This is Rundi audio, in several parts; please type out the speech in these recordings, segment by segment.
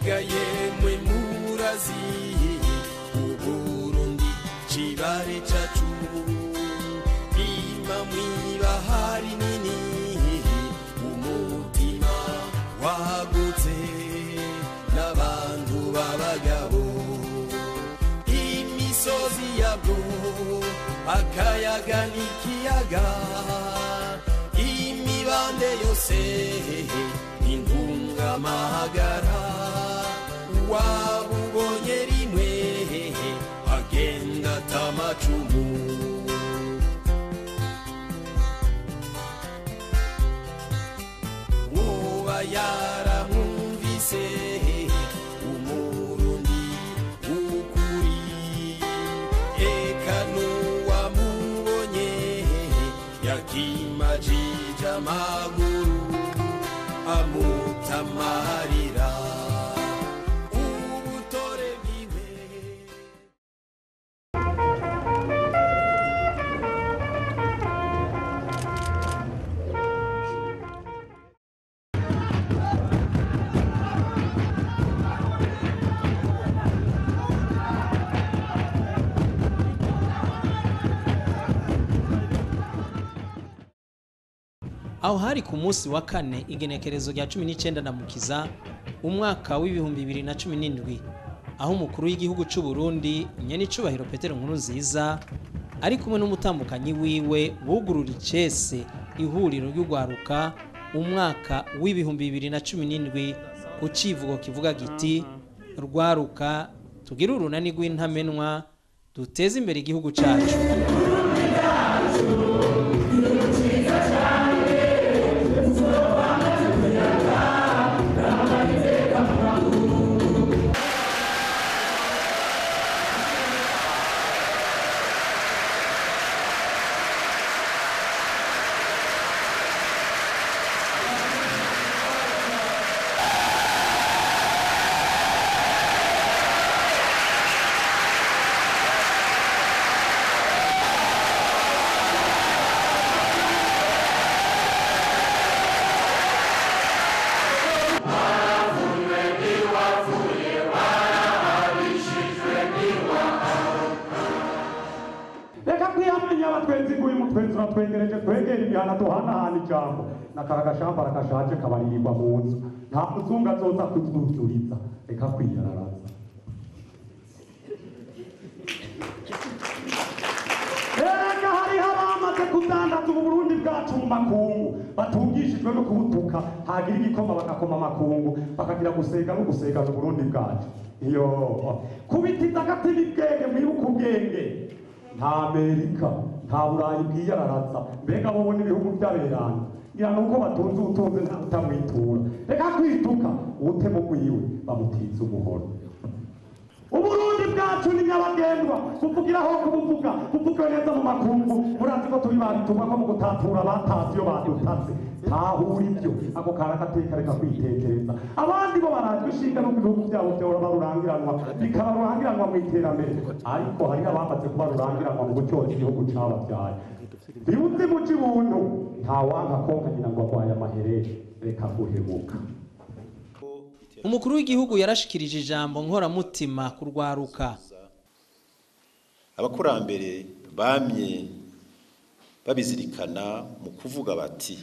Mbega yemwe murazi Uburundi cibare cacu Ima mwibahari nini Umutima wagutse N'abantu b'abagabo Imisozi yabwo Akayaga n'ikiyaga Imibande yose Intungamahagara Wabubonye rimwe Agenda atamacumu Uba yaramwumvise Umurundi w'ukuri Eka n'uwamubonye Yakimajije amaguru Amutamarira Ubutore bwiwe. Aho hari ku munsi wa kane igenekerezo rya 19 Ndamukiza umwaka w'2017 aho umukuru w'igihugu c'u Burundi Nyenicubahiro Petero Nkurunziza ari kumwe n'umutambukanyi wiwe bugurura icese ihuriro ry'ugwaruka umwaka w'2017 ku civugo kivuga giti rwaruka tugire urunani rw'intamenwa duteze imbere igihugu cacu. Reka kwiyamenya abatwenzi nguyu mutwenzi uratwengereje twegera imihana duhanahana ijambo nakara gashamba rakashaje kabaririrwa mu nzu nta muzungu azoza kutwuzuriza reka kwiyararaza. Erega hariho abamaze kudandaza ubu Burundi bwacu mu makungu batungishijwe no kubutuka hagira igikoma bagakoma amakungu bakagira gusega no gusegana Uburundi bwacu. Iyo kubitiza agati n'ubwenge mwibuke ubwenge nta Amerika nta Burayi bwiyararaza mbega bo n'ibihugu by'aberanda ngira nuko batunze ubutunzi nta utamwitura reka kwituka uwutema ugwiwe bamutiza umuhoro. Uburundi bwacu ni nyabagendwa kuvugira aho kubuvuga kuvuga neza mu makungu murazi ko turi babitumwa ko mu gutatura batazi iyo badutatse tahura ibyo ako karakateka reka kwitekereza abandi bo barajwe ishinga no ibihugu byabo byahora barurangiranwa bikaba rurangiranwa mu iterambere ariko hari abamaze kuba rurangiranwa mu gucyoza igihugu cababyaye ntibuze muci buntu ntawanka konka nyina ngo agwaye amaherere reka guhemuka. Umukuru w'igihugu yarashikirije ijambo nkoramutima kurwaruka. Abakurambere bamye babizirikana mu kuvuga bati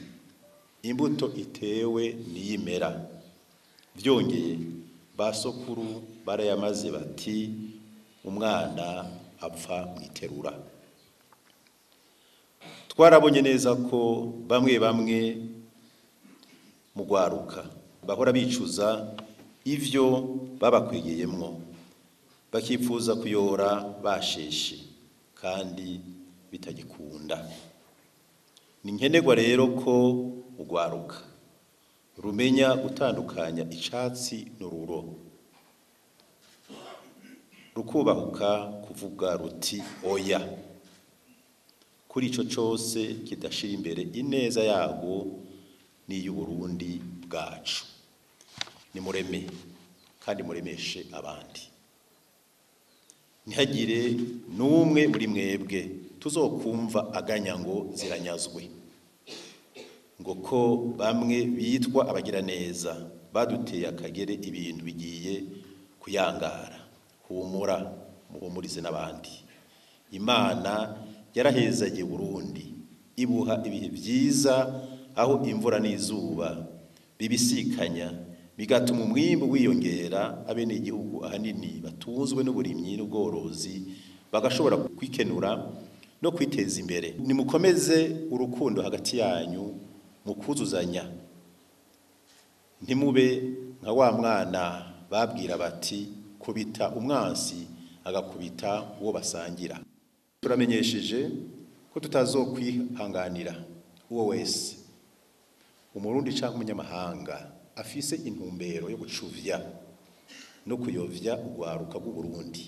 imbuto itewe niyimera. Byongeye basokuru barayamaze bati umwana apfa mwiterura. Twarabonye neza ko bamwe bamwe mu rwaruka bahora bicuza ivyo babakwegeyemwo bakifuza kuyora basheshe kandi bitagikunda. Ni nkenerwa rero ko urwaruka rumenya gutandukanya icatsi n'ururo rukubahuka kuvuga ruti oya kuri ico cose kidashira imbere ineza yago n'iy'Uburundi bwacu. Nimureme kandi muremeshe abandi ntihagire n'umwe muri mwebwe tuzokumva aganya ngo ziranyazwe ngo ko bamwe bitwa abagira neza Baduteye akagere, ibintu bigiye kuyangara. Humura, muhumurize n'abandi. Imana yarahezagiye Burundi, ibuha ibihe byiza aho imvura n'izuba bibisikanya, bigatuma umwimbu wiyongera. Abenegihugu ahanini batunzwe n'uburimyi n'ubworozi bagashobora kwikenura no kwiteza imbere. Nimukomeze urukundo hagati yanyu mu kuzuzanya, ntimube nka wa mwana babwira bati kubita umwansi agakubita uwo basangira. Turamenyesheje ko tutazokwihanganira uwo wese, umurundi cyangwa umunyamahanga, afise intumbero yo gucuvya no kuyovya urwaruka rw'Uburundi.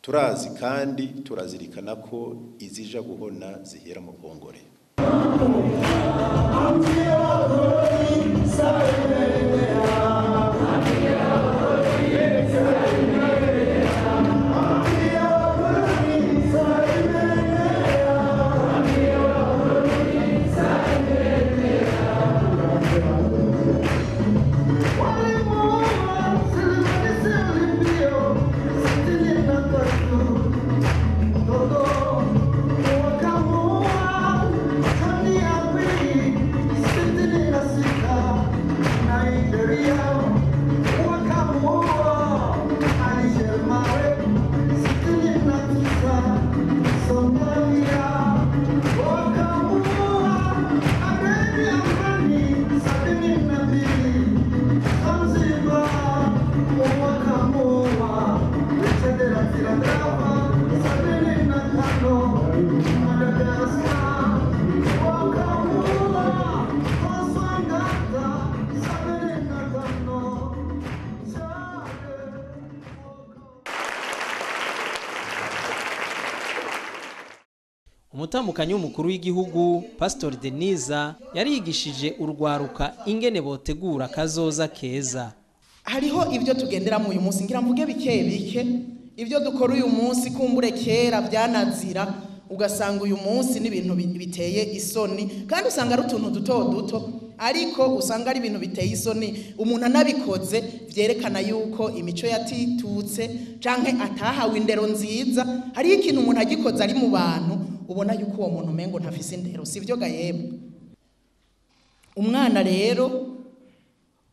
Turazi kandi turazirikana ko izija guhona zihera mu ruhongore. Umutambukanyi w'umukuru w'igihugu, Pastor Denise, yarigishije urwaruka ingene botegura kazoza keza. Hariho ibyo tugenderamo uyu munsi, ngira mvuge bike bike. Ibyo dukora uyu munsi kumbure kera byanazira, ugasanga uyu munsi n'ibintu biteye isoni, kandi usanga ari utuntu duto duto, ariko usanga ari ibintu biteye isoni. Umuntu anabikoze vyerekana yuko imico yatitutse canke atahawe indero nziza. Hariho ikintu umuntu agikoze ari mu bantu, ubona yuko uwo muntu umengo ntafise indero, sivyo ga yemwe? Umwana rero,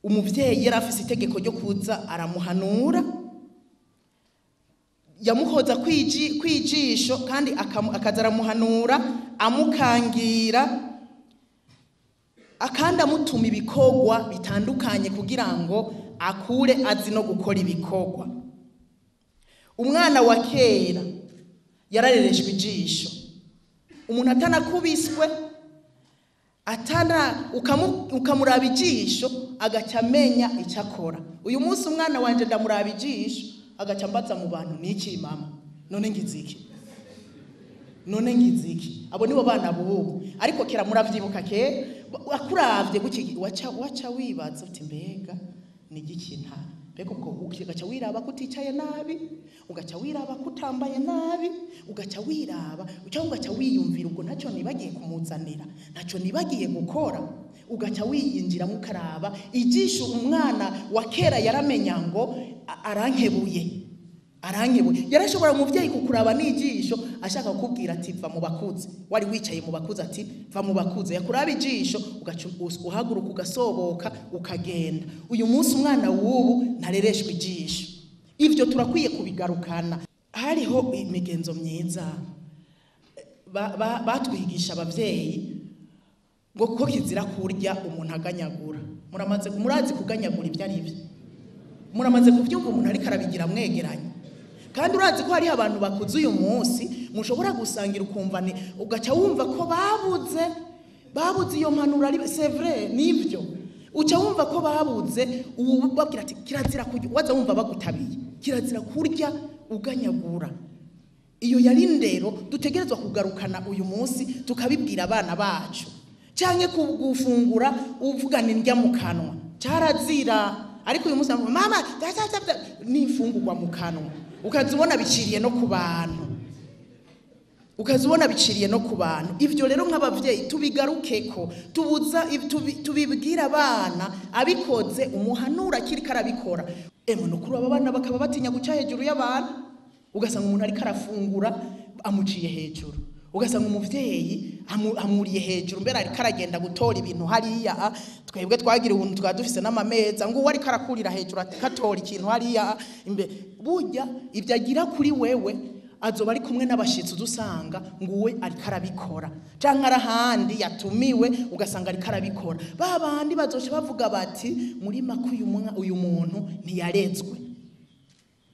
umuvyeyi yari afise itegeko ryo kuza aramuhanura, yamuhoza kwijisho, kandi akaza aramuhanura amukangira, akandi amutuma ibikorwa bitandukanye kugira ngo akure azi no gukora ibikorwa. Umwana wa kera yararereshwa ijisho. Umuntu atanakubiswe, atana ukamuraba ijisho agaca amenya icyo akora. Uyu munsi umwana wanje ndamuraba ijisho agaca ambaza mu bantu: "Niki mama? None ngize iki? None ngize iki?" Abo nibo bana bubu. Ariko kera, muravyibuka kera, akuravye guki waca wibaza uti: "Mbega ni igiki?" Nta mbega ubwo ugaca wiraba ko uticaye nabi, ugaca wiraba ko utambaye nabi, ugaca wiraba cyangwa ugaca wiyumvira: "Ubwo ntacyo nibagiye kumuzanira? Ntacyo nibagiye gukora?" Ugaca wiyinjiramo ukaraba ijisho. Umwana wa kera yaramenya ngo arankebuye, arankebuye. Yarashobora umuvyeyi kukuraba n'ijisho ashaka kukubwira ati: "Va mu bakuze." Wari wicaye mu bakuze, ati: "Va mu bakuze." Yakuraba ijisho ugaca uhaguruka, ugasoboka, ukagenda. Uyu munsi umwana w'ubu ntarereshwa ijisho. Ivyo turakwiye kubigarukana. Hariho imigenzo myiza batwigisha abavyeyi, ngo ko kizira kurya umuntu aganyagura. Muramaze, murazi kuganyagura ibyo ari byo? Muramaze kubyumva umuntu ariko arabigira mwegeranye? Kandi urazi ko hariho abantu bakuze uyu munsi mushobora gusangira ukumva ni ugaca wumva ko babuze iyo mpanuro. Ari c'est vrai, nivyo. Uca wumva ko babuze ubu babwira ati: "Kirazira kurya." Waza wumva bagutabiye: "Kirazira kurya uganyagura." Iyo yari indero dutegerezwa kugarukana uyu munsi, tukabibwira abana bacu. Canke gufungura uvugana indya mu kanwa, carazira. Ariko uyu munsi bavuga: "Mama da, da, da," n'imfungurwa mu kanwa, ukaza ubona biciriye no ku bantu. Ukazubona biciriye no ku bantu. Ivyo rero nk'abavyeyi tubigarukeko, tubuza tubibwira abana abikoze umuhanura akiri karabikora. Emwe no kuri aba bana bakaba batinya guca hejuru y'abantu, ugasanga umuntu ariko arafungura amuciye hejuru, ugasanga umuvyeyi amuriye hejuru, mbere ariko aragenda gutora ibintu hariya. Twebwe twagira ubuntu twa dufise n'amameza, ngo uwo ariko arakurira hejuru akatora ikintu hariya imbe. Burya ibyo agira kuri wewe azoba ari kumwe n'abashitsi udusanga nguwe ariko arabikora, canke arahandi yatumiwe ugasanga ariko arabikora. Ba bandi bazoca bavuga bati muri make uyu muntu ntiyarezwe,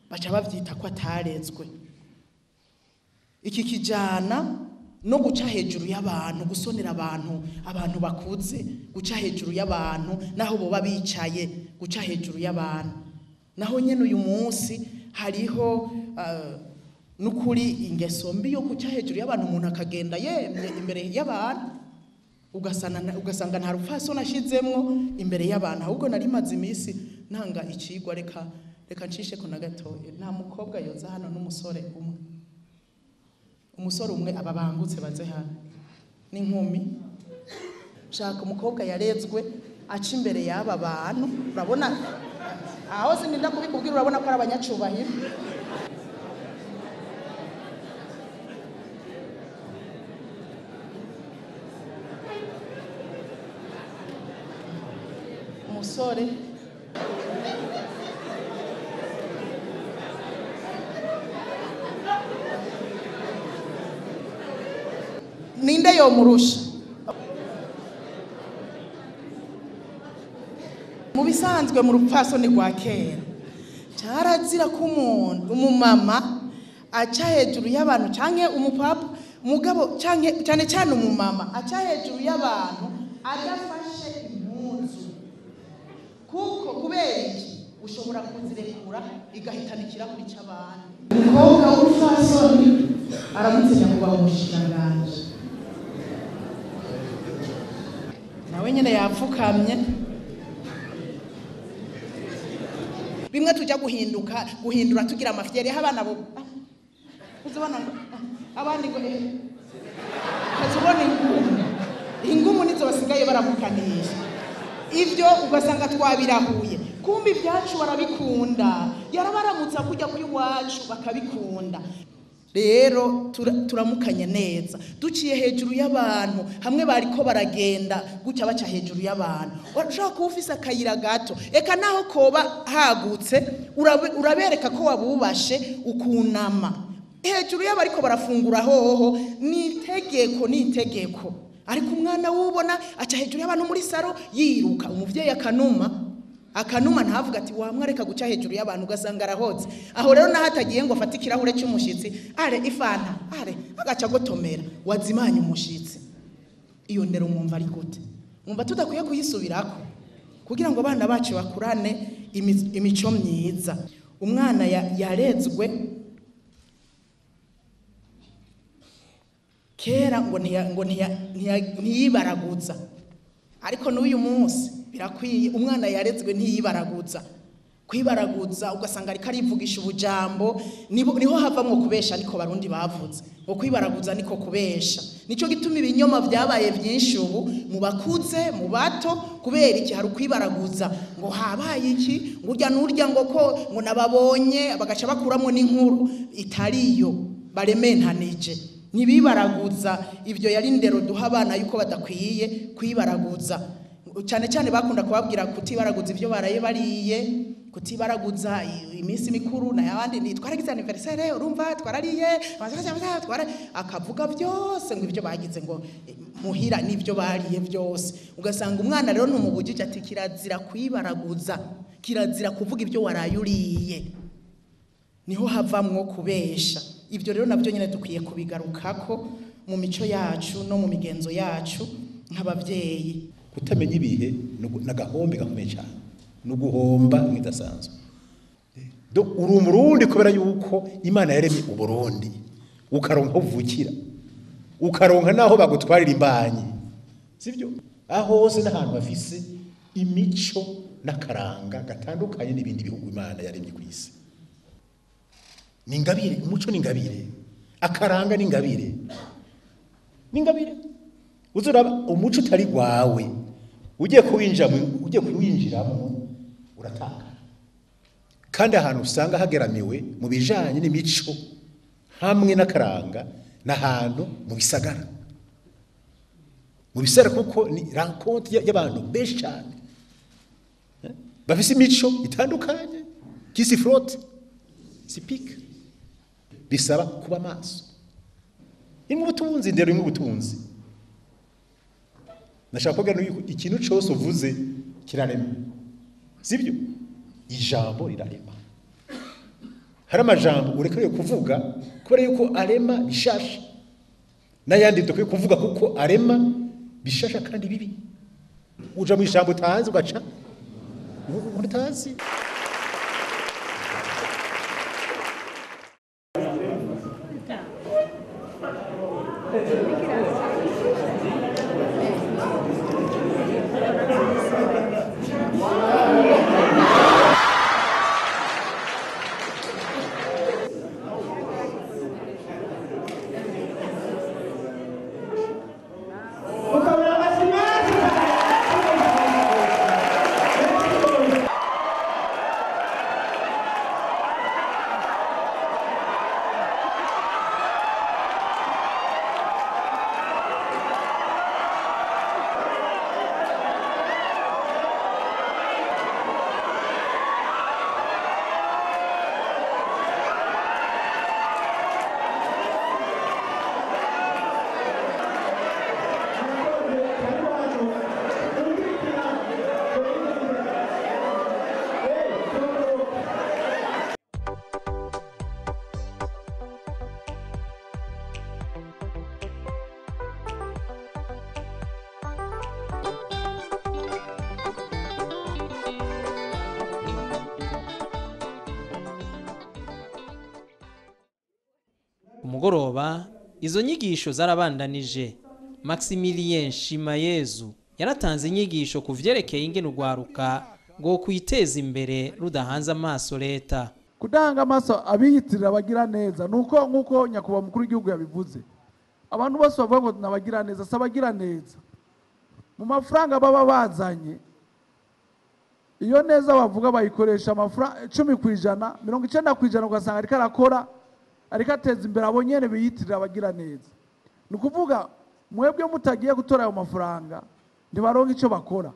baca bavyita ko atarezwe. Iki kijana no guca hejuru y'abantu, gusonera abantu bakuze, guca hejuru y'abantu naho boba bicaye, guca hejuru y'abantu naho nyene uyu munsi hariho nukuri ingeso mbi yo guca hejuru y'abantu. Umuntu akagenda yemye imbere y'abantu, ugasanga nta rupfaso nashizemwo imbere y'abantu. Ahubwo nari maze iminsi ntanga icigwa, reka ncishe ko na gatoya. Nta mukobwa yoza hano n'umusore umwe, umusore umwe ababangutse baze hano n'inkumi. Shaka umukobwa yarezwe aca imbere y'aba bantu, urabona aho sininda kubikubwira, urabona ko ari abanyacubahiro. Umusore ninde yomurusha? Mu bisanzwe mu rupfasoni rwa kera cyarazira ko umuntu umumama aca hejuru y'abantu, canke umupapa mugabo, canke cyane cyane umumama aca hejuru y'abantu adafashe impuzu, kuko kubera iki ushobora kuzirekura igahitana ikirahuri cy'abantu. Umukobwa w'urupfasoni aramutse nyakubahwa umushikiranganji, nawe nyene yapfukamye. Bimwe tujya guhindura tugira amafyeri abana bo uzibona abandi ngo kazibona ingumu nizo basigaye baramukanisha. Ivyo ugasanga twabirahuye, kumbi ibyacu barabikunda, yarabaramutsa kujya kuri wacu bakabikunda. Rero turamukanye neza duciye hejuru y'abantu, hamwe bariko baragenda guca baca hejuru y'abantu. Urashaka kuba ufise akayira gato, eka naho koba hagutse urabereka ko wabubashe ukunama hejuru y'abariko barafungura. Hoho ni itegeko, ni itegeko. Ariko umwana wubona aca hejuru y'abantu muri saro yiruka, umuvyeyi akanuma ntavuga ati wamwareka guca hejuru y'abantu, ugasanga arahotse. Aho rero naho atagiye ngo afate ikirahure cy'umushitsi, are ifanta are agaca gotomera, wazimanye umushitsi. Iyo ndero mwumva ari gute? Mwumva tudakwiye kuyisubirako kugira ngo abana bacu bakurane imico myiza. Umwana yarezwe kera ngo ntiyibaraguza, ariko n'uyu munsi birakwiye. Umwana yarezwe ntiyibaraguza. Kwibaraguza ugasanga ariko arivugisha ubujambo, niho havamwo kubesha. Niko barundi bavuze ngo kwibaraguza niko kubesha. Nico gituma ibinyoma vyabaye vyinshi ubu mu bakuze mu bato, kubera iki? Hari ukwibaraguza ngo habaye iki, ngo urya n'urya, ngo ko ngo nababonye, bagaca bakuramo n'inkuru itariyo barementanije. Ntibibaraguza. Ivyo yari ndero duha abana yuko badakwiye kwibaraguza. Cyane cyane bakunda kubabwira kutibaraguza ivyo baraye bariye, kutibaraguza iminsi mikuru n'ayandi, ni twaragize anniversaire urumva twarariye, akavuga byose ngo ibyo bagize ngo muhira n'ibyo bariye byose. Ugasanga umwana rero ntumubujije ati kirazira kwibaraguza, kirazira kuvuga ibyo waraye uriye, niho havamwo kubesha. Ibyo rero nabyo nyine dukwiye kubigarukako mu mico yacu no mu migenzo yacu nk'abavyeyi. Kutamenya ibihe n'agahombe gakomeye cyane, no guhomba nk'idasanzwe. Uri umurundi kubera yuko Imana yaremye Uburundi, ukaronka uvukira, ukaronka naho bagutwarira imbanyi, sivyo? Aho hose n'ahantu hafise imico n'akaranga gatandukanye n'ibindi bihugu Imana yaremye ku isi. Ni ingabire, umuco ni ingabire. Akaranga n'ingabire. N'ingabire. Uzuraba umuco utari gwawe. Ugiye kuwinjiramo urataka. Kandi ahantu usanga hageramiwe mu bijanye n'imico hamwe n'akaranga n'ahantu mu bisagara. Mu bisagara kuko ni rencontre y'abantu benshi cyane. Bafise imico itandukanye qui s'y frotte, s'y pique. Bisaba kuba maso. Imwe ubutunzi ndero imwe ubutunzi. Nashaka kuvuga yuko ikintu cyose uvuze kirarema. Sibyo? Ijambo rirarema. Hari amajambo urekeye kuvuga kubera yuko arema bishasha. N'ayandi dukwiye kuvuga kuko arema bishasha kandi bibi. Uja mu ijambo utazi ugaca utazi. Mugoroba izo nyigisho zarabandanije. Maximilien Shimayezu yaratanze inyigisho ku vyerekeye ingene urwaruka ngo kwiteza imbere rudahanze amaso leta. Kudahanga amaso abiyitirira abagira neza nuko nkuko nyakubahwa mukuru w'igihugu yabivuze, abantu bose bavuga ngo nabagira neza sabagira neza. Mu mafaranga baba bazanye iyo neza bavuga bayikoresha amafaranga 10%, 90% ugasanga ariko arakora ariko ateza imbere abo nyene biyitirira abagira neza. Ni ukuvuga mwebwe mutagiye gutora ayo mafaranga ntibaronka icyo bakora,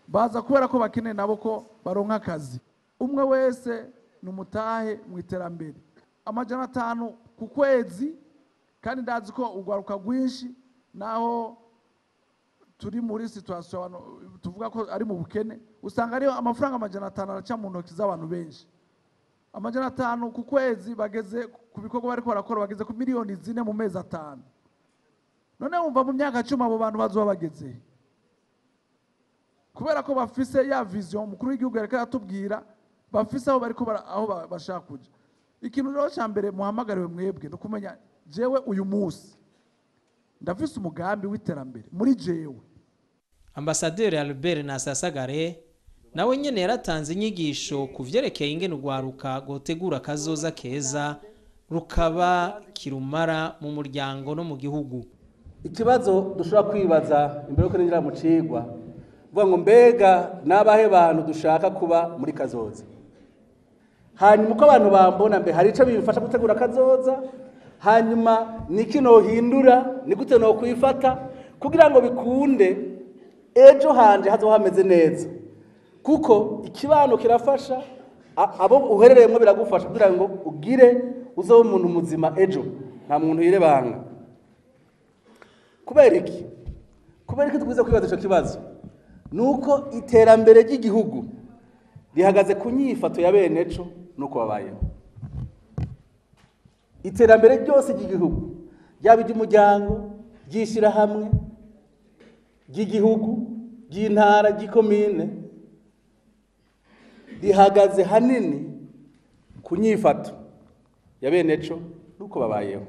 baza kubera ko bakeneye nabo ko baronka akazi. Umwe wese ni umutahe mu iterambere. 500 ku kwezi, kandi ndazi ko urwaruka rwinshi naho turi muri situation tuvuga ko ari mu bukene, usanga ariyo amafaranga 500 araca mu ntoki z'abantu benshi. 500 ku kwezi bageze ku bikorwa bariko barakora bageze ku miliyoni 4 mu mezi 5. None wumva mu myaka 10 abo bantu bazoba bageze, kubera ko bafise ya vision mukuru w'igihugu yareka yatubwira, bafise aho bariko aho bashaka kuja. Ikintu rero ca mbere muhamagariwe mwebwe no kumenya jewe uyu munsi ndafise umugambi w'iterambere muri jewe. Ambassadeur Albert Nasasagare nawe nyene yaratanze inyigisho ku vyerekeye ingene urwaruka gotegura kazoza keza rukaba kirumara mu muryango no mu gihugu. Ikibazo dushobora kwibaza imbere yo kwinjira mu cigwa, vuga ngo mbega nabahe bantu dushaka kuba muri kazoza. Hanyuma uko abantu bambona mbe hari ico bimfasha gutegura kazoza, hanyuma niki nohindura, ni gute no kwifata kugira ngo bikunde ejo hanje hazoba hameze neza. Kuko ikibano kirafasha, abo uherereyemo biragufasha kugira ngo ugire uzobe umuntu muzima ejo, nta muntu yirebanga. Kubera iki? Kubera iki tugwiza kwibaza ico kibazo? Nuko iterambere ry'igihugu rihagaze ku nyifato ya bene ejo nuko babayeho. Iterambere ryose ry'igihugu, ryaba iry'umuryango, ry'ishirahamwe, ry'igihugu, ry'intara, ry'ikomine, rihagaze hanini ku nyifato ya bene ejo nuko babayeho.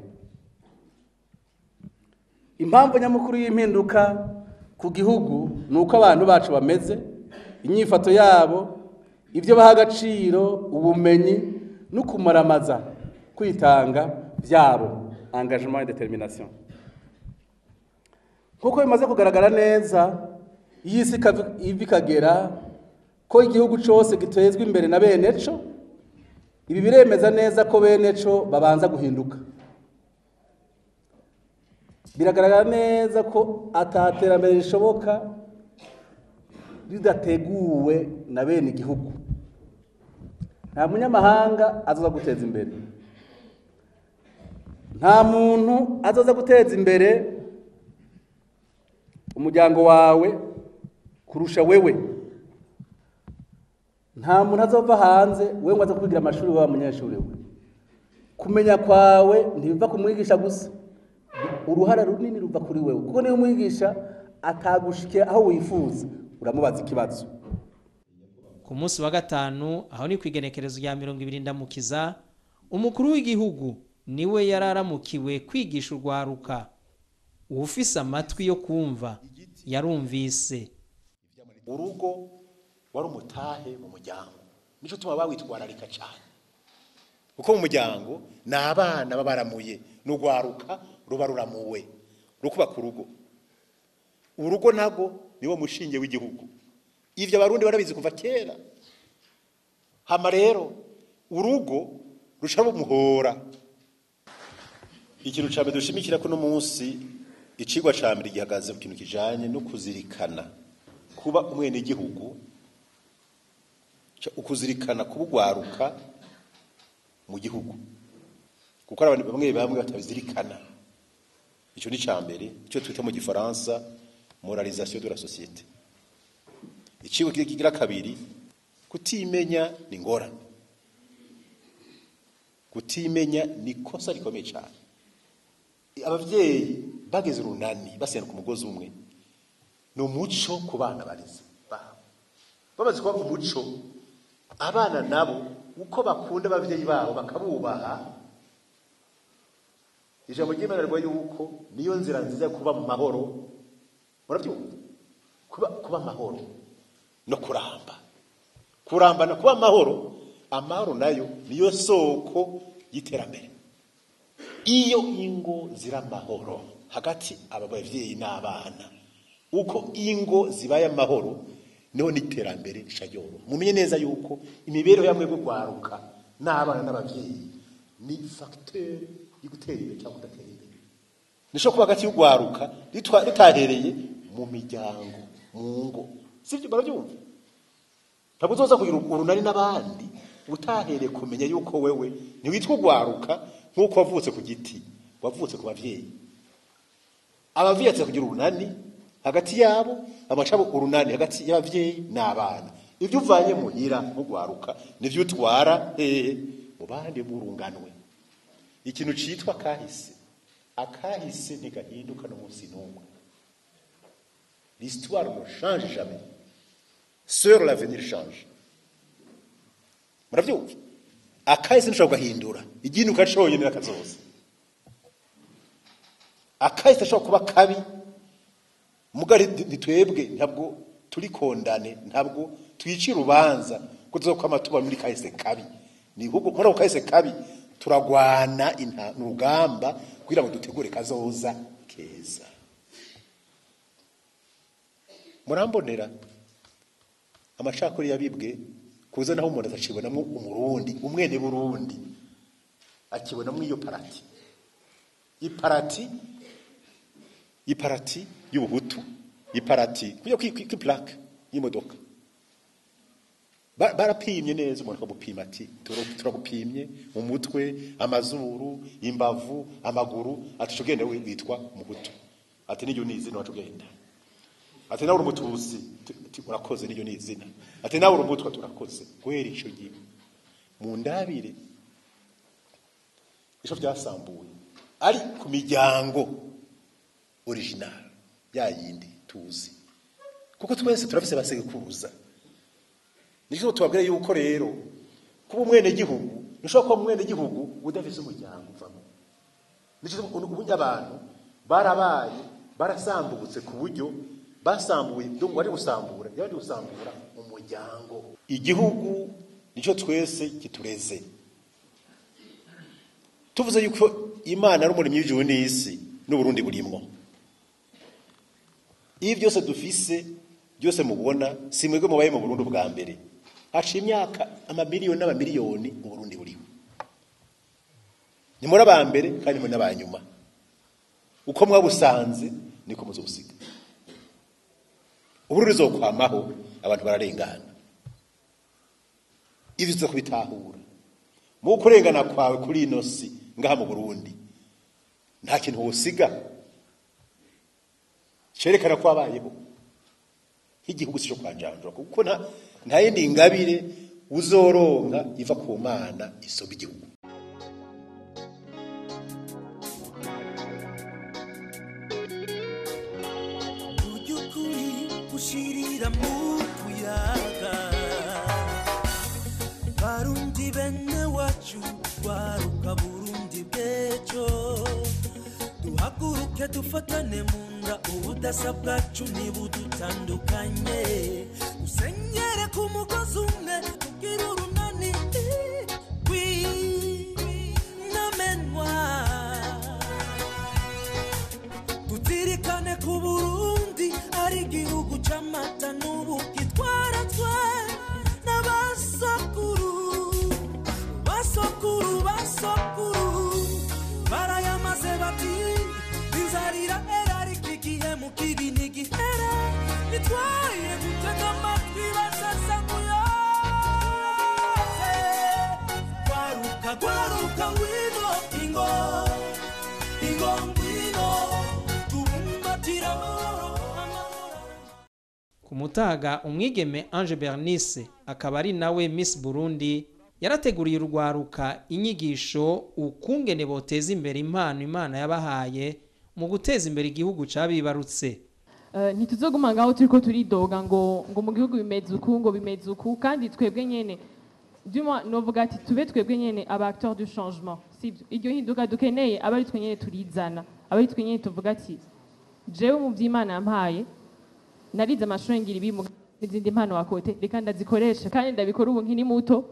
Impamvu nyamukuru y'impinduka ku gihugu nuko abantu bacu bameze, inyifato yabo, ivyo baha agaciro, ubumenyi no kumaramaza kwitanga byabo. Engagement et détermination. Nkuko bimaze kugaragara neza, iyi isi iva ikagera ko igihugu cose gitezwa imbere na bene co. Ibi biremeza neza ko bene co babanza guhinduka. Biragaragara neza ko ataterambere rishoboka ridateguwe na bene igihugu. Nta munyamahanga azoza guteza imbere, nta muntu azoza guteza imbere umuryango wawe kurusha wewe. Nta muntu azova hanze wewe ngo aze kwigira amashuri wa munyeshuri we. Kumenya kwawe ntibiva ku mwigisha gusa, uruhara runini ruva kuri wewe, kuko niyo umwigisha atagushikiye aho wifuza uramubaza ikibazo. Ku munsi wa gatanu, aho ni kwigenekerezo rya 20 Ndamukiza, umukuru w'igihugu niwe yararamukiwe kwigisha urwaruka. Uwufise amatwi yo kumva yarumvise. Urugo wari umutahe mu muryango, nico tuma bawitwararika cyane, kuko mu muryango ni abana babaramuye n'urwaruka ruba ruramuwe rukubaka urugo. Urugo nago niwo mushinge w'igihugu. Ivyo Abarundi barabizi kuva kera. Hama rero urugo rushaba umuhora. Ikintu ca mbere dushimikira ko no munsi icigwa ca mbere gihagaze ku kintu kijanye no kuzirikana kuba umwene igihugu, ukuzirikana kuba ugwaruka mu gihugu, kuko abantu bamwe bamwe batabizirikana. Ico ni ca mbere, ico twita mu gifaransa moralisation de la société. Icigwa kigira kabiri, kutimenya ni ngorane. Kutimenya ni kosa rikomeye cyane. Abavyeyi bageze urunani basenda ku mugozi umwe, ni umuco ku bana bareze babo. Bamaze kuba umuco, abana nabo uko bakunda abavyeyi babo bakabubaha. Ijambo ry'Imana rivuga yuko niyo nzira nziza yo kuba mu mahoro. Murabyumva? Kuba amahoro no kuramba. Kurambana kuba amahoro, amahoro nayo niyo soko y'iterambere. Iyo ingo zira amahoro hagati aba bavyeyi n'abana, uko ingo zibaye amahoro niho n'iterambere rishayoro. Mumenye neza yuko imibereho yamwe bwo kwaruka n'abana n'abavyeyi ni facteur y'ugutera imbere cyangwa kudatera imbere. Nisho kuba hagati y'ugwaruka ritahereye mu miryango, mu ngo. Sivyo? Barabyumva? Ntabwo uzoza kugira urunani n'abandi utahereye kumenya yuko wewe ntiwitwa ugwaruka nk'uko wavutse ku giti, wavutse ku bavyeyi. Abavyeyi baza kugira urunani hagati yabo, amacabo urunani hagati y'abavyeyi n'abana. Ibyo uvanye muhira mugwaruka nivyo utwara mu bandi burunganwe. Ikintu citwa kahise, akahise ntigahinduka n'umunsi n'umwe. L'histoire ne change jamais, seul l'avenir change. Muravyumva? Akahise ntushobora kugahindura, igihinduka conyene n'akazoza. Akahise ashobora kuba kabi, mugari nitwebwe ntabwo turi kondane, ntabwo twicira urubanza ko tuzokwama tuba muri kahise kabi. Ni ahubwo muri ako kahise kabi turagwana urugamba kugira ngo dutegure kazoza keza. Murambonera amacakuri yabibwe kuza naho umuntu atacibonamwo umurundi, umwene Burundi akibonamwo iyo parati, iparati y'ubuhutu, iparati kujya kwi plaque y'imodoka. Barapimye neza, umuntu akagupima ati turagupimye mu mutwe, amazuru, imbavu, amaguru, ati ugenda witwa muhutu, ati niryo ni izina wacugenda, ati nawe uri umutusi, urakoze niryo ni izina, ati nawe uri umutwa, turakoze. Guhera ico gihe mu ndabire ico byasambuye ari ku miryango original ya yindi tuzi, kuko twese turafise basekuruza. Nico tubabwira yuko rero kuba umwene gihugu, ntushobora kuba umwene gihugu udafise umuryango uvamo. Nico ubundi abantu barabaye barasambutse ku buryo basambuye, ndumva ari gusambura, yari gusambura umuryango. Igihugu nico twese kitureze. Tuvuze yuko Imana ari umuremyi w'ijuru n'isi n'Uburundi burimwo. Ibi byose dufise byose mubona si mwebwe mubaye mu Burundi bwa mbere. Haciye imyaka amamiliyoni n'amamiliyoni mu Burundi buriho. Ni muri aba mbere kandi muri n'abanyuma. Uko mwabusanze niko muzobusiga. Uburundi buzokwamaho abantu bararengana. Ivyo tuza kubitahura. Mu kurengana kwawe kuri ino si ngaha mu Burundi nta kintu wosiga cerekana ko wabayeho. Igihugu sico kwanjanjura kuko nta yindi ngabire uzoronka iva ku Mana isomba igihugu. Ujukuri ushirira mu kuyaga Barundi bene wacu waruka Burundi bw'ejo duhaguruke dufatane mu nda ubudasa bwacu ntibudutandukanye dusenyere ku mugozi umwe tugire urunani rw'intamenwa tuzirikane ku Burundi ari igihugu c'amata n'ubuki twaratswe n'abasokuru basokuru basokuru barayamaze bati inzarira era ariko igihe mu kibi ntigihera nitwaye gutega amatwi basasa nkuyose gwaruka gwaruka ngwino ingo ingo ngwino tubumbatire amahoro. Ku mutaga umwigeme Ange Bernice akaba ari nawe Miss Burundi yarateguriye urwaruka inyigisho ukungene boteza imbere impano Imana yabahaye mu guteza imbere igihugu cabibarutse. Ntituzoguma ngaho turiko turidoga ngo mu gihugu bimeze uku ngo bimeze uku kandi twebwe nyene du moins novuga ati tube twebwe nyene aba acteurs du changement, sibyo? Iryo hinduka dukeneye aba ari twe nyene turizana, aba ari twe nyene tuvuga ati jewe mu vy'Imana yampaye narize amashuri ngira ibi n'izindi mpano wakote reka ndazikoresha kandi ndabikora ubu nkiri muto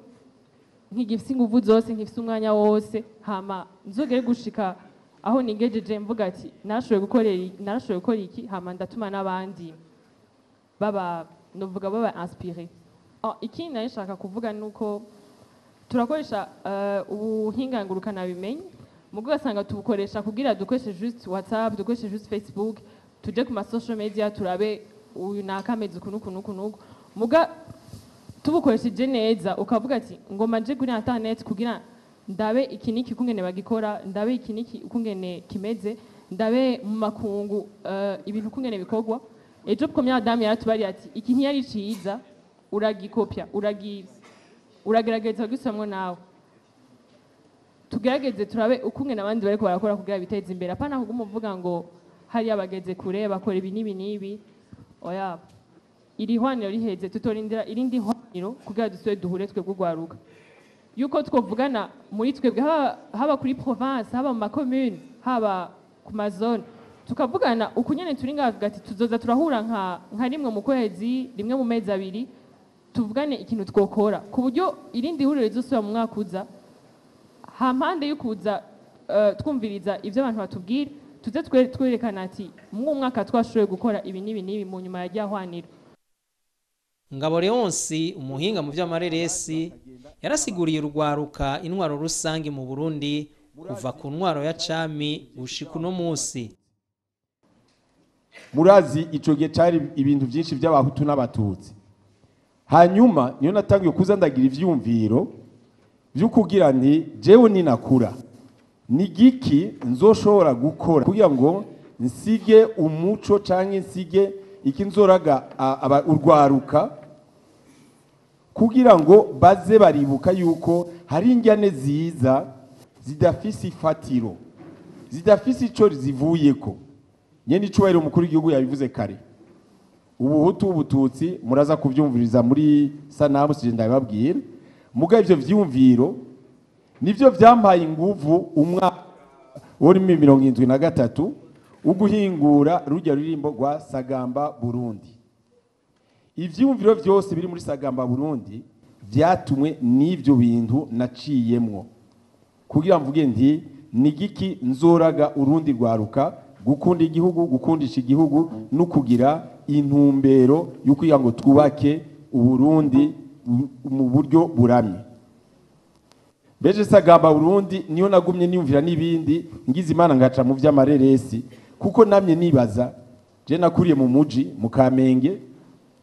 nkigifise inguvu zose nkifise umwanya wose hama nzogere gushika aho nigejeje mvuga ati narashoboye gukora iki hama ndatuma n'abandi baba novuga baba inspiré. Ikindi nari nshaka kuvuga nuko turakoresha ubuhinga ngurukana bimenyi mugo ugasanga tubukoresha kugira dukoreshe juste WhatsApp, dukoreshe juste Facebook, tuje ku ma social media turabe uyu nakameze uku nuku nuku nuku. Muga tubukoresheje neza ukavuga ati ngoma nje kuri internet kugira ndabe iki niki ukungene bagikora, ndabe iki niki ukungene kimeze, ndabe mu makungu ibintu ukungene bikorwa. Ejo première dame yaratubariye ati iki ntiyari ciza uragikopya uragerageza gusamwo nawe. Tugerageze turabe ukungene abandi bariko barakora kugira biteze imbere, apana kuguma uvuga ngo hari abageze kure bakora ibi nibi nibi. Oya, iri hwaniro riheze tutorindira irindi hwaniro kugira dusubire duhure twebwe urwaruka. Yuko twovugana muri twebwe haba kuri province, haba mu makomune, haba ku mazone, tukavugana uku nyene turi ngaha tuvuga ati tuzoza turahura nka rimwe mu kwezi, rimwe mu mezi abiri, tuvugane ikintu twokora ku buryo irindi huriro rizosubira mu mwaka uza hampande y'ukuza twumviriza ivyo abantu batubwira, tuze twerekana ati mu mwaka twashoboye gukora ibi n'ibi n'ibi mu nyuma ya rya hwaniro. Ngabo Leonce umuhinga mu vy'amareresi yarasiguriye urwaruka intwaro rusange mu Burundi kuva ku ntwaro ya cami gushika uno musi. Murazi ico gihe cari ibintu vyinshi by'abahutu n'abatutsi. Hanyuma niyo natangiye kuza ndagira ivyumviro vy'ukugira nti jewe ninakura ni giki nzoshobora gukora kugira ngo nsige umuco canke nsige iki nzoraga urwaruka kugira ngo baze baribuka yuko hari injyane ziza zidafise ifatiro, zidafise ico zivuyeko. Nyene icubahiro umukuru w'igihugu yabivuze kare, ubuhutu ubututsi muraza kuvyumviriza muri sanamu sije ndabibabwira. Muga ivyo vyumviro nivyo vyampaye inguvu umwaka wari 73 uguhingura rujya rurimbo rwa Sagamba Burundi. Ivyumviro vyose biri muri Sagamba Burundi vyatumwe n'ivyo bintu naciyemwo kugira mvuge nti Ni giki nzoraga urundi rwaruka gukunda igihugu, gukundisha igihugu no kugira intumbero yo kugira ngo twubake Uburundi mu buryo buramye. Beje Sagamba Burundi niyo nagumye niyumvira n'ibindi, ngize Imana ngaca mu vy'amareresi, kuko namye nibaza. Je nakuriye mu muji mu Kamenge,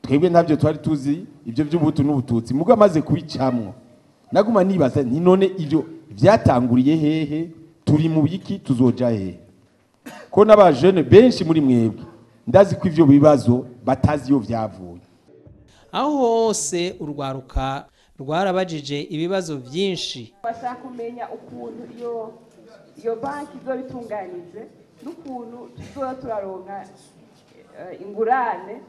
twebwe ntavyo twari tuzi ibyo by'ubutu n'ubututsi, mugo amaze kubicamwo naguma nibaza nti none ivyo vyatanguriye hehe, turi mu biki, tuzoja hehe? Ko n'abajene benshi muri mwebwe ndazi ko ivyo bibazo batazi iyo vyavuye. Aho hose urwaruka rwarabajije ibibazo byinshi. Bashaka kumenya ukuntu iyo banki izoba itunganije n'ukuntu tuzoba turaronka ingurane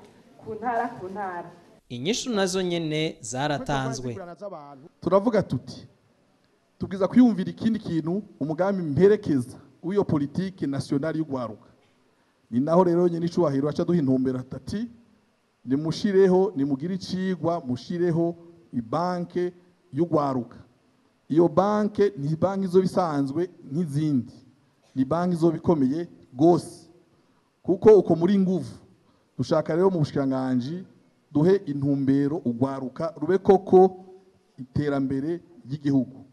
ku ntara ku ntara. Inyishu nazo nyene zaratanzwe. Turavuga tuti tubwiza kwiyumvira ikindi kintu, umugambi mperekeza w'iyo politike nationale y'ugwaruka. Ni naho rero nyene icubahiro aca duha intumbero ati nimushireho, nimugire icigwa, mushireho ibanke y'ugwaruka. Iyo banke ni banki izoba isanzwe nk'izindi, ni banki izoba ikomeye gose, kuko uko muri nguvu. Dushaka rero mu bushikiranganji duhe intumbero ugwaruka rube koko iterambere ry'igihugu.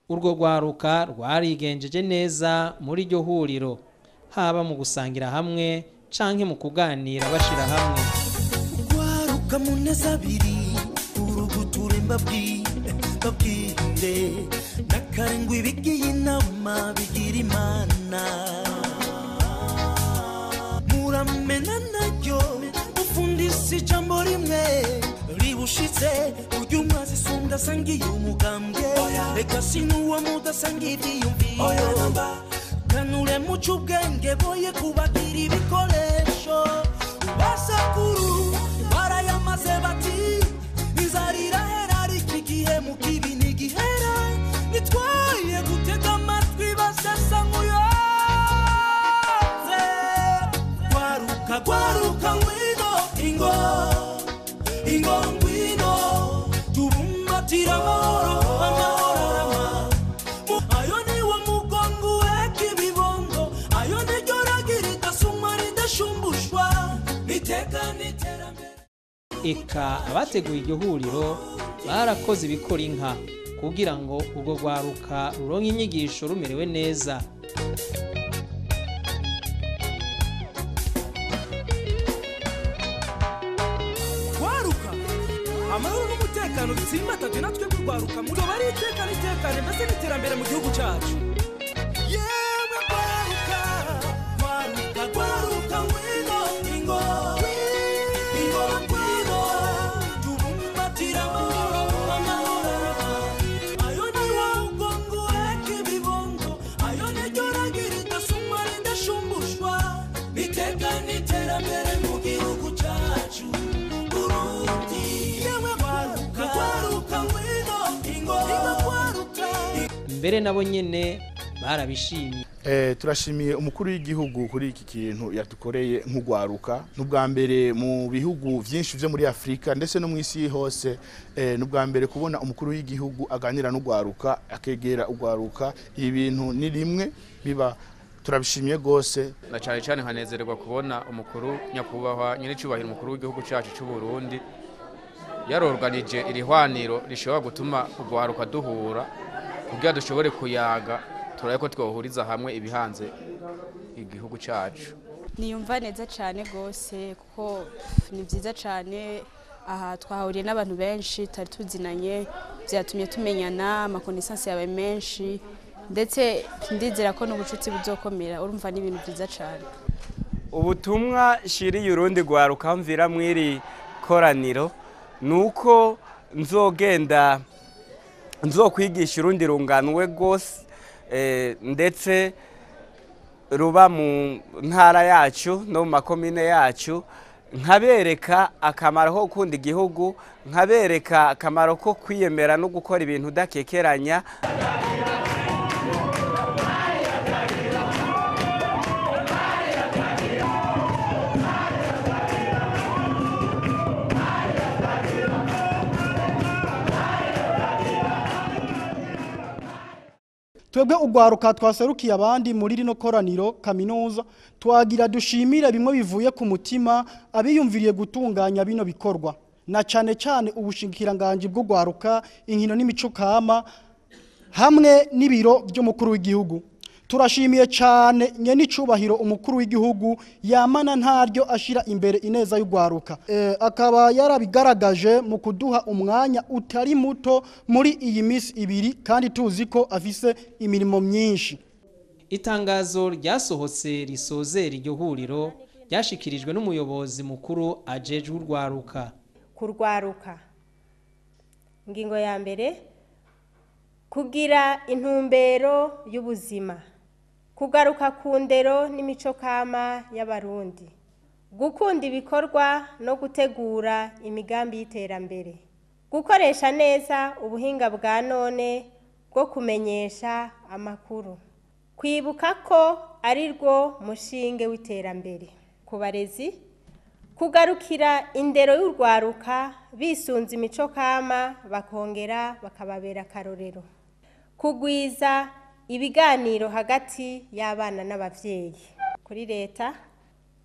Urwo rwaruka rwarigenjeje neza muri iryo huriro, haba mu gusangira hamwe canke mu kuganira bashira hamwe. Rwaruka muneza abiri uruguture mbabwire nakarengwa ibigiye inama bigira Imana, muramena naryo ufundise ijambo rimwe ribushitse urya umwazi sunda asangiye umugambwe, reka sinuwo mudasangiye ivyiyumviro, kanure muce ubwenge boye kubagira ibikoresho. Basakuru barayamaze bati inzara irahera, ariko igihe mu kibi ntigihera, nitwaye gutega amatwi basesa nk'uyoze. Gwaruka gwaruka ngwino ingo ingo ngwino tubumbatire amahoro amahoro arama. Ayo niwo mugongo uheka ibibondo, ayo niryo ragira idasumwa ridashumbushwa, niteka n'iterambere. Eka abateguye iryo huriro barakoze ibikora inka kugira ngo urwo rwaruka ruronke inyigisho rumerewe neza. Gwaruka amahoro n'umutekano bitsimbatajwe natwe rwaruka, muzoba ari iteka n'itekane mbese n'iterambere mu gihugu cyacu. Yemwe gwaruka gwaruka gwaruka ngwino ingo ingo ngwino tubumbatire amahoro amahoro, ayo niwo mugongo uheka ibibondo, ayo niryo ragira idasumwa ridashumbushwa, iteka n'iterambere mu gihugu cyacu Burundi. Yemwe gwaruka gwaruka ngwino ingo ingo gwaruka. Mbere nabo nyene barabishimye. Turashimiye umukuru w'igihugu kuri iki kintu yadukoreye nk'ugwaruka. N'ubwa mbere mu bihugu vyinshi vyo muri Afrika ndetse no mu isi hose, n'ubwa mbere kubona umukuru w'igihugu aganira n'ugwaruka, akegera ugwaruka. Ibintu ni rimwe biba, turabishimiye gose. Na cyane cyane nkanezererwa kubona umukuru nyakubahwa nyiricubahiro umukuru w'igihugu cyacu cy'u Burundi yarorganije iri hwaniro rishobora gutuma ugwaruka duhura kugira dushobore kuyaga, turaye ko twohuriza hamwe ibihanze igihugu cyacu. Niyumva neza cyane gose kuko ni byiza cyane, aha twahuriye n'abantu benshi tutari tuzinanye, byatumye tumenyana, amakonesansi yabaye menshi, ndetse ndizera ko n'ubucuti buzokomera. Urumva ni ibintu byiza cyane. Ubutumwa shiriye urundi rwaruka mvira mwiri koraniro nuko nzogenda nzokwigisha urundi runganwe gose, ndetse ruba mu ntara yacu no mu makomine yacu, nkabereka akamaro ko gukunda igihugu, nkabereka akamaro ko kwiyemera no gukora ibintu udakekeranya. Twebwe ugwaruka twaserukiye abandi muri rino koraniro kaminuza, twagira dushimire bimwe bivuye ku mutima abiyumviriye gutunganya bino bikorwa, na cane cane ubushikiranganji bw'ugwaruka, inkino n'imico kama hamwe n'ibiro by'umukuru w'igihugu. Turashimiye cyane nyenicubahiro umukuru w'igihugu yamana ntaryo ashira imbere ineza y'ugwaruka, akaba yarabigaragaje mu kuduha umwanya utari muto muri iyi minsi ibiri, kandi tuzi ko afise imirimo myinshi. Itangazo ryasohotse risozera iryo huriro ryashikirijwe n'umuyobozi mukuru ajejwe urwaruka. Kurwaruka, ingingo ya mbere, kugira intumbero y'ubuzima, kugaruka ku ndero n'imico kama y'Abarundi, gukunda ibikorwa no gutegura imigambi y'iterambere, gukoresha neza ubuhinga bwa none bwo kumenyesha amakuru, kwibuka ko ari rwo mushinge w'iterambere. Ku barezi, kugarukira indero y'urwaruka bisunze imico kama bakongera bakababera akarorero, kugwiza ibiganiro hagati y'abana n'abavyeyi. Kuri leta,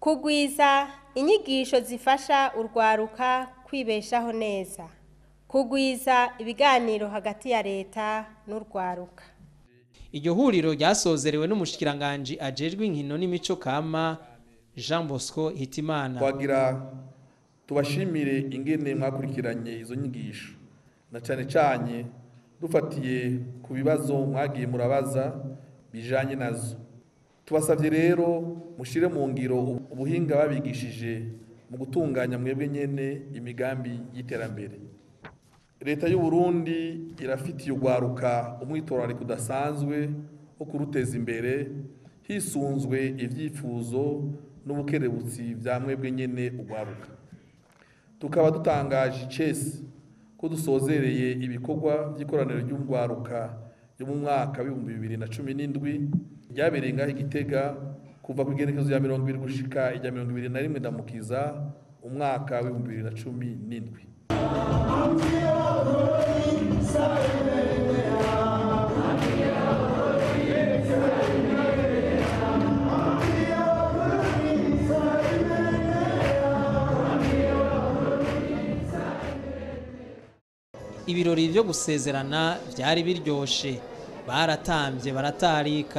kugwiza inyigisho zifasha urwaruka kwibeshaho neza, kugwiza ibiganiro hagati ya leta n'urwaruka. Iryo huriro ryasozerewe n'umushikiranganje ajejwe inkino n'imico kama Jean Bosco Hitimana. Twagira tubashimire ingene mwakurikiranye izo nyigisho, na cane cane dufatiye ku bibazo mwagiye murabaza bijanye nazo. Tubasavye rero mushire mu ngiro ubuhinga babigishije mu gutunganya mwebwe nyene imigambi y'iterambere. Leta y'u Burundi irafitiye ugwaruka umwitorariko udasanzwe wo kuruteza imbere hisunzwe ivyifuzo n'ubukerebutsi vya mwebwe nyene ugwaruka. Tukaba dutangaje icese ko dusozereye ibikorwa by'ikoraniro ry'urwaruka yo mu mwaka w'ibihumbi 2017 ryabereye ngaho Igitega kuva ku igenekerezo rya 20 gushika irya 21 Ndamukiza umwaka w'ibihumbi 2017. Ibirori byo gusezerana byari biryoshe, baratambye baratarika.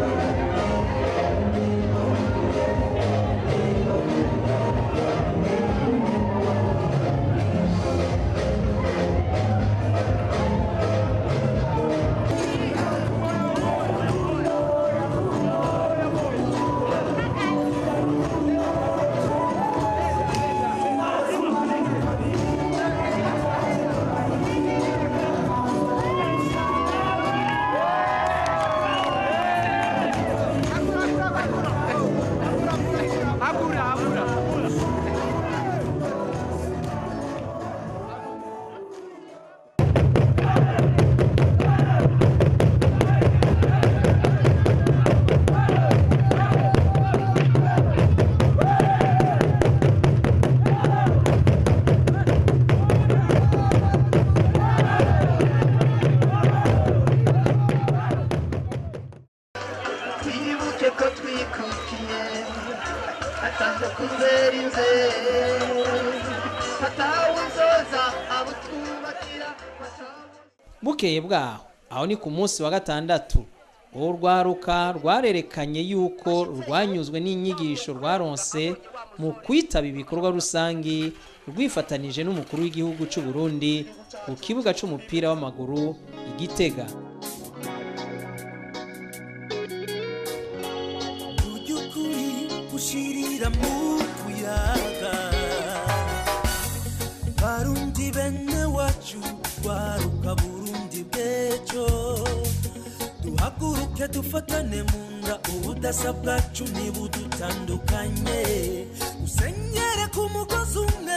Bukeye bwaho, aho ni ku munsi wa gatandatu, urwaruka rwarerekanye yuko rwanyuzwe n'inyigisho rwaronse mu kwitaba ibikorwa rusangi rwifatanije n'umukuru w'igihugu cy'u Burundi ku kibuga c'umupira w'amaguru i Gitega. Ushirira mu kuyaga Barundi bene wacu rwaruka Burundi bw'ejo, duhaguruke dufatane mu nda ubudasa bwacu ntibudutandukanye, usenyere ku mugozi umwe.